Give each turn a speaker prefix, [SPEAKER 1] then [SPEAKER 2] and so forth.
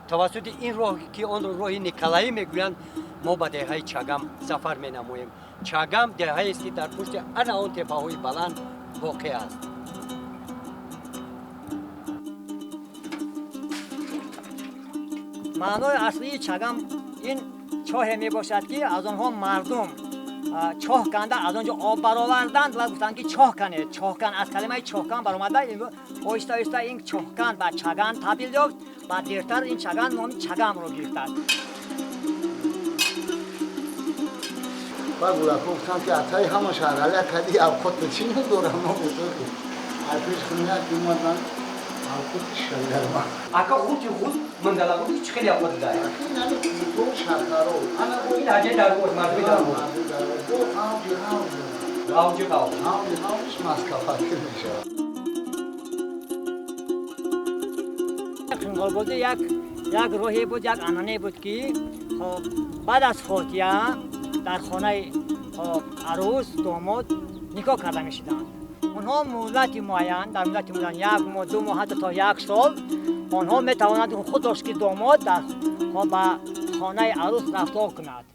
[SPEAKER 1] Тавассути ин роҳ, ки онро роҳи Николаӣ мегӯянд, мо ба деҳаи Чагам сафар менамоем. Чагам деҳаест, ки дар пушти ана он теппаҳои баланд воқеъ аст.
[SPEAKER 2] Маънои аслии Чагам ин чоҳе мебошад, ки аз онҳо мардум чоҳ канда, аз он ҷо об бароварданд ва гуфтанд, ки чоҳ канед. Чоҳкан аз калимаи чоҳкан баромада, оҳиста оҳиста ин чоҳкан ба чаган табдил ёфт ва дертар ин чаган номи Чагамро гирифтааст.
[SPEAKER 3] Баъд гулако гуфтам, ки атаи ҳама шаҳралия кади, авқотта чӣ надорам? Мо гуфтам, ай пеш хуняк омадан, авқоти шагарма.
[SPEAKER 1] Ака, ғути ғут мандалагути чӣ хеле авқот дай?
[SPEAKER 3] Ами то шакаро ана.
[SPEAKER 1] Ин ҳаҷаи дарвоз, мардуми дарвоз.
[SPEAKER 3] Авҷи ҳавз.
[SPEAKER 1] Авҷи ҳавз.
[SPEAKER 3] Авҷи ҳавзш маскафакир мешавад.
[SPEAKER 2] Қинғолбозӣ як роҳе буд, як анъанае буд, ки хоб, баъд аз фотиҳа дар хонаи, хоб, арӯс домод никоҳ карда мешуданд. Онҳо муҳлати муайян, дар муҳлати муайян, як моҳ, 2 моҳ, ҳатто то як сол, онҳо метавонанд худош, ки домод дар, хоб, ба хонаи арӯс рафтор кунад.